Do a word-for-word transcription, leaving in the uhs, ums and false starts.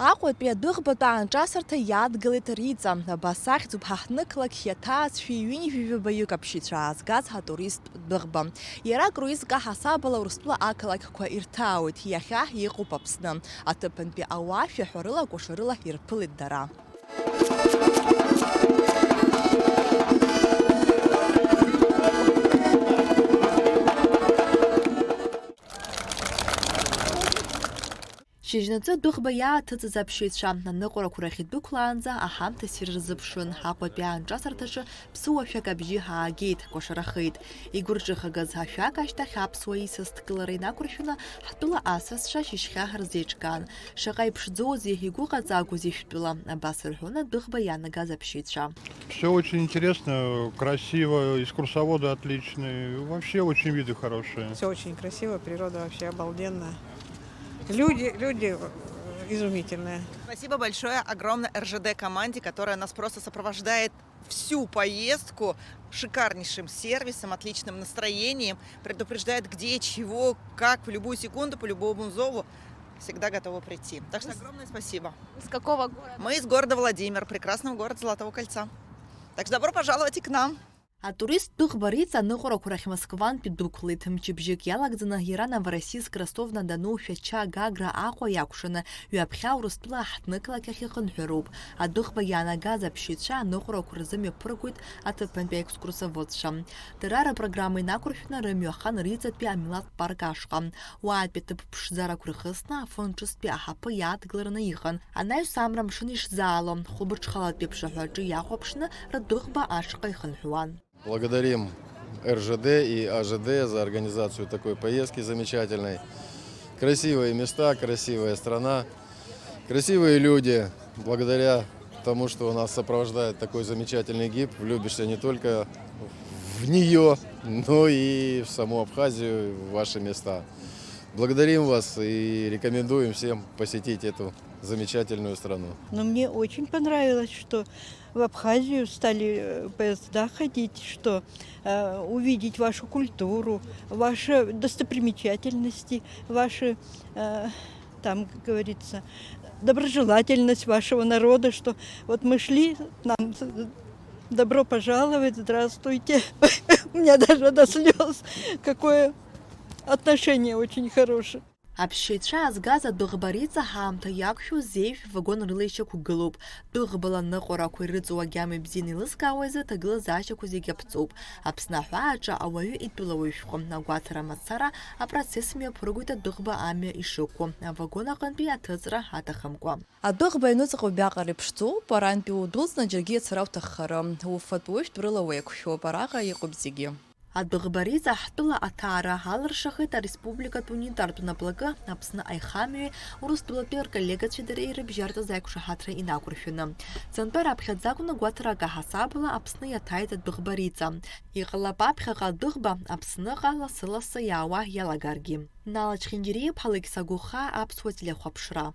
Аҟәатәи адәыӷбатә аанҿасырҭа иадгылеит Риҵа. Абас ахьӡуп ҳаҳҭнықалақь иаҭаацәеи ҩынҩажәи жәабаҩык аԥшьаҩцәа аазгаз атуристтә дәыӷба. Иара круизк аҳасабала Урыстәыла ақалақьқәа ирҭаауеит, иахьа иҟоуп Аԥсны. Аҭыԥантәи ауаа шәаҳәарыла, кәашарыла ирԥылеит дара. Шьыжьнаҵы адәыӷба иааҭыҵыз аԥшьаҩцәа аныҟәарақәа рахь идәықәлаанӡа аҳамҭа ссир рзыԥшын, Аҟәатәи аанҿасырҭаҿы ԥсыуа шәак абжьы аагеит, кәашарахеит. Игәырҿыхагаз ашәак ашьҭахь аԥсуа исасдкылара инақәыршәаны ҳтәыла асасцәа шьыжьхьа рзеиҿкаан. Шаҟа иԥшӡоузеи, игәыҟаҵагоузеи шәтәыла, абас рҳәон адәыӷба иаанагаз аԥшьаҩцәа. Все очень интересно, красиво, экскурсоводы отличные, вообще очень виды хорошие. Все очень красиво, природа вообще обалденная. Люди, люди, э, изумительные. Спасибо большое, огромное Р Ж Д команде, которая нас просто сопровождает всю поездку шикарнейшим сервисом, отличным настроением, предупреждает, где, чего, как, в любую секунду, по любому зову. Всегда готова прийти. Так что огромное спасибо. Вы с какого города? Мы из города Владимир, прекрасного города Золотого Кольца. Так что добро пожаловать и к нам. Атурист дәыӷба Риҵа аныҟәарақәа рахь Москвантәи дәықәлеит. Мчыбжьык иалагӡаны иара Новороссийск, Ростов-на-Дону, Шәача, Гагра, Аҟәа иакәшаны ҩаԥхьа Урыстәыла аҳҭнықалақь ахь ихынҳәыроуп. Адәыӷба иаанагаз аԥшьаҩцәа аныҟәарақәа рзы мҩаԥыргоит аҭыԥантәи аекскурсоводцәа. Дара рыпрограмма инақәыршәны рымҩа хан Риҵатәи амилаҭтә парк ашҟа. Уаатәи аҭыԥ ԥшӡарақәа рхысны, афон ҿыцтәи аҳаԥы иаадгылараны иҟан. Анаҩс амра амшын ишзаало, хәылбыҽхалатәи аԥшаҳәаҿы иахәаԥшны, рыдәыӷба ашҟа ихынҳәуан. Благодарим Р Ж Д и А Ж Д за организацию такой поездки замечательной. Красивые места, красивая страна, красивые люди. Благодаря тому, что нас сопровождает такой замечательный гид, влюбишься не только в нее, но и в саму Абхазию, в ваши места. Благодарим вас и рекомендуем всем посетить эту замечательную страну. Но мне очень понравилось, что в Абхазию стали, э, поезда ходить, что, э, увидеть вашу культуру, ваши достопримечательности, ваши, э, там, как говорится, доброжелательность вашего народа, что вот мы шли, нам с-, добро пожаловать, здравствуйте. У меня даже до слез. Какое отношение очень хорошее. Аԥшьаҩцәа аазгаз адәыӷба Риҵа ҳаамҭа иақәшәо зеижә вагон рыла ишьақәгылоуп. Дәыӷбала аныҟәарақәа ирыҵоу агьама ибзианы еилызкаауа изы аҭагылазаашьақәа зегьы аԥҵоуп. Аԥсны аҳәааҿы ауаҩы итәылауаҩ шәҟәы агәаҭара мацара апроцесс мҩаԥыргоит адәыӷба амҩа ишықәу, авагон аҟынтәи аҭыҵра аҭахымкәа. Адәыӷба аҩныҵҟа убриаҟара иԥшӡоуп, арантәи удәылҵны џьаргьы иацара уҭаххарым. Уфатә-уажәтә рыла уеиқәшәоуп, араҟа иҟоуп зегьы. Адәыӷба Риҵа ҳтәыла аҭаара алыршахеит ареспубликатә унитартә наплакы Аԥсны аихамҩеи Урыстәылатәи рколлегацәеи дареи рыбжьартәыз аиқәшаҳаҭра инақәыршәаны. Сынтәа раԥхьаӡа акәны гәаҭарак аҳасабала Аԥсны иаҭааит адәыӷба Риҵа. Иҟалап аԥхьаҟа адәыӷба Аԥсныҟа лассы-лассы иаауа иалагаргьы. Нала Чхинџьириа-иԥҳа Алықьса Гәыхаа, Аԥсуа телехәаԥшра.